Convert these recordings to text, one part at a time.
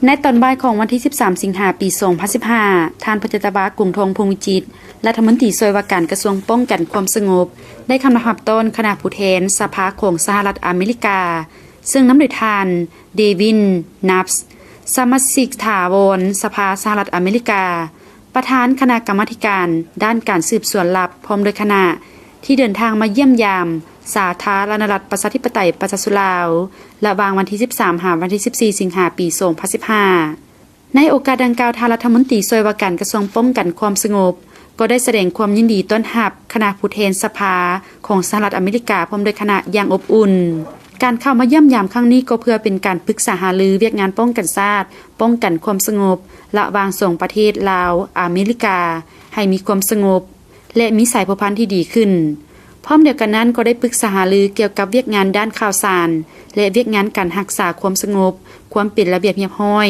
ໃນຕອນບ່າຍຂອງວັນທີສິບສາມ ສິງຫາ ປີສອງພັນສິບຫ້າ ທ່ານ ພົນຈັດຕະວາ ກົງທອງ ພົງວິຈິດ ລັດຖະມົນຕີຊ່ວຍວ່າການກະຊວງປ້ອງກັນຄວາມສະຫງົບ ໄດ້ຄຳນັບຮັບຕ້ອນຄະນະຜູ້ແທນສະພາຂອງສະຫະລັດອາເມລິກາ ເຊິ່ງນຳໂດຍທ່ານ ເດວິນ ນັບ ສະມາຊິກຖາວອນສະພາສະຫະລັດອາເມລິກາ, ປະທານຄະນະກຳມາທິການດ້ານການສືບສວນລັບ ພ້ອມດ້ວຍຄະນະ ທີ່ເດີນທາງມາຢ້ຽມຢາມສາທາລະນະລັດ ປະຊາທິປະໄຕ ປະຊາຊົນລາວ ລະຫວ່າງວັນທີສິບສາມ ຫາວັນທີສິບສີ່ ສິງຫາ ປີສອງພັນສິບຫ້າ. ໃນໂອກາດດັ່ງກ່າວ, ທ່ານລັດຖະມົນຕີຊ່ວຍວ່າການກະຊວງປ້ອງກັນຄວາມສະຫງົບ ກໍໄດ້ສະແດງຄວາມຍິນດີຕ້ອນຮັບຄະນະຜູ້ແທນສະພາຂອງສະຫະລັດອາເມລິກາ ພ້ອມດ້ວຍຄະນະຢ່າງອົບອຸ່ນ. ການເຂົ້າມາຢ້ຽມຢາມຄັ້ງນີ້ ກໍເພື່ອເປັນການປຶກສາຫາລືວຽກງານປ້ອງກັນຊາດ, ປ້ອງກັນຄວາມສະຫງົບ ລະຫວ່າງສອງປະເທດລາວ-ອາເມລິກາ ໃຫ້ມີຄວາມສະຫງົບ ແລະ ມີສາຍພົວພັນທີ່ດີຂຶ້ນ. ພ້ອມດຽວກັນນັ້ນ ກໍໄດ້ປຶກສາຫາລືກ່ຽວກັບວຽກງານດ້ານຂ່າວສານ ແລະ ວຽກງານການຮັກສາຄວາມສະຫງົບ, ຄວາມເປັນລະບຽບຮຽບຮ້ອຍ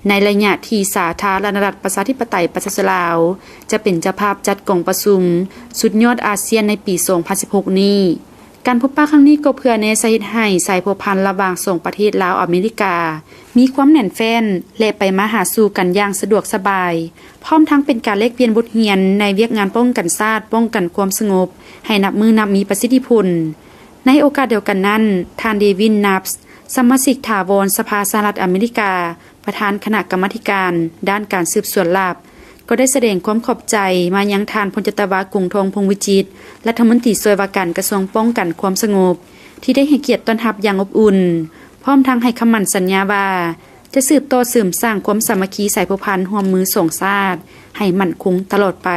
ໃນໄລຍະທີ່ສາທາລະນະລັດ ປະຊາທິປະໄຕ ປະຊາຊົນລາວ ຈະເປັນເຈົ້າພາບຈັດກອງປະຊຸມສຸດຍອດອາຊຽນໃນປີສອງພັນສິບຫົກນີ້. ການພົບປະຄັ້ງນີ້ ກໍເພື່ອແນໃສ່ເຮັດໃຫ້ສາຍພົວພັນລະຫວ່າງສອງປະເທດລາວ-ອາເມລິກາ ມີຄວາມແໜ້ນແຟ້ນ ແລະ ໄປມາຫາສູ່ກັນຢ່າງສະດວກສະບາຍ, ພ້ອມທັງເປັນການແລກປ່ຽນບົດຮຽນໃນວຽກງານປ້ອງກັນຊາດ, ປ້ອງກັນຄວາມສະຫງົບ ໃຫ້ນັບມື້ນັບມີປະສິດທິຜົນ. ໃນໂອກາດດຽວກັນນັ້ນ, ທ່ານ ເດວິນ ນັບ ສະມາຊິກຖາວອນສະພາສະຫະລັດອາເມລິກາ, ປະທານຄະນະກຳມາທິການດ້ານການສືບສວນລັບ ກໍໄດ້ສະແດງຄວາມຂອບໃຈມາຍັງທ່ານ ພົນຈັດຕະວາ ກົງທອງ ພົງວິຈິດ ລັດຖະມົນຕີຊ່ວຍວ່າການກະຊວງປ້ອງກັນຄວາມສະຫງົບ ທີ່ໄດ້ໃຫ້ກຽດຕ້ອນຮັບຢ່າງອົບອຸ່ນ, ພ້ອມທັງໃຫ້ຄຳໝັ້ນສັນຍາວ່າ ຈະສືບຕໍ່ເສີມສ້າງຄວາມສາມັກຄີສາຍພົວພັນຮ່ວມມືສອງຊາດໃຫ້ໝັ້ນຄົງຕະຫຼອດໄປ.